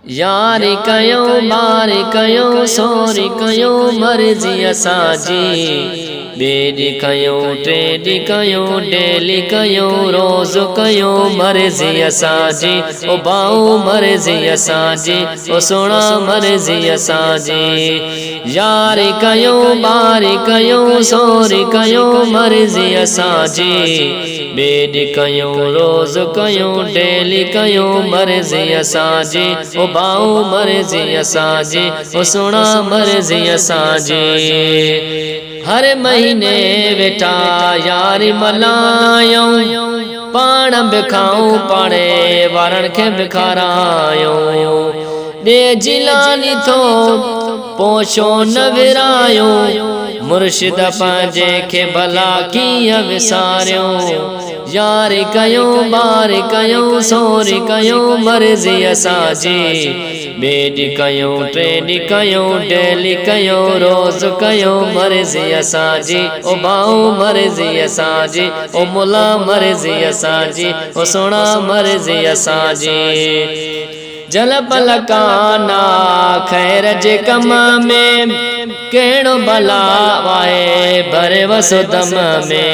يار ڪيون ٻار ڪيون سور ڪيون مرضي اسان جي ٻي ڏينهن ڪيون ٽي ڏينهن ڪيون ڊيلي ڪيون روز ڪيون مرضي اسان جي او ڀائو مرضي اسان جي او سهڻا مرضي اسان جي يار ڪيون ٻار ڪيون سور ڪيون مرضي اسان جي ٻي ڏينهن ڪيون روز ڪيون ڊيلي ڪيون مرضي اسان جي او ڀائو مرضي اسان جي او سهڻا مرضي اسان جي هر مهيني ويٺا يار ملهايون پاڻ به کائون پاڙي وارن کي به کارايون ڏي جيلاني ٿو پوشو نه ورايون مرشد پنهنجي کي ڀلا ڪيئن وساريون يار ڪيون ٻار ڪيون سور ڪيون مرضي اسان جي ٻي ڏينهن ڪيون ٽي ڏينهن ڪيون ڊيلي ڪيون روز ڪيون مرضي اسان جي او ڀائو مرضي اسان جي او ملا مرضي اسان جي او سهڻا مرضي اسان جي. جل پلڪانا خير جي ڪم ۾، ڪهڙو بلا آهي ڀري وسو دم ۾.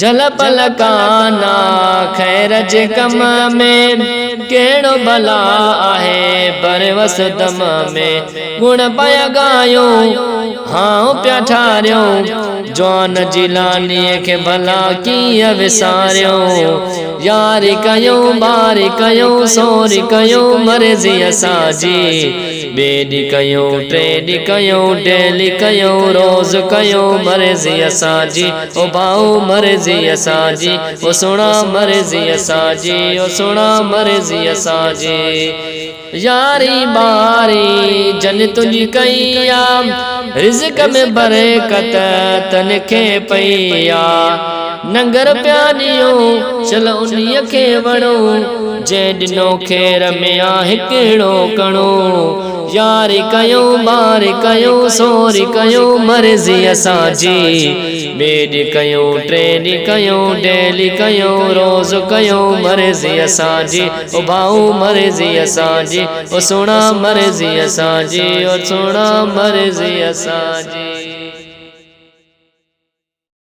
جل پلڪانا خير جي ڪم ۾، ڪهڙو بلا آهي ڀري وسو دم ۾. گڻ پيا ڳايون، هانء پيا ٺاريون، جوان جيلانيء کي ڀلا ڪيئن وساريون. يار ڪيون ٻار ڪيون سور ڪيون مرضي اسان جي ٻي ڏينهن ڪيون ٽي ڏينهن ڪيون ڊيلي ڪيون روز ڪيون مرضي اسان جي او ڀائو مرضي اسان جي او سهڻا مرضي اسان جي او سهڻا مرضي اسان جي ياري ٻاري جن تنهنجي ڪئي آ رزق ۾ برڪت تن کي پئي آ ننگر پيا ڏيون شل انهيء کي وڻون جنهن ڏنو خير ۾ آ هڪڙو ڪڻو ياري ڪيون ٻاري ڪيون سوري ڪيون مرضي اسان جي ٻي ڏينهن ڪيون ٽي ڏينهن ڪيون ڊيلي ڪيون روز ڪيون مرضي اسان جي او ڀائو مرضي اسان جي او سهڻا مرضي اسان جي او سهڻا مرضي اسان جي.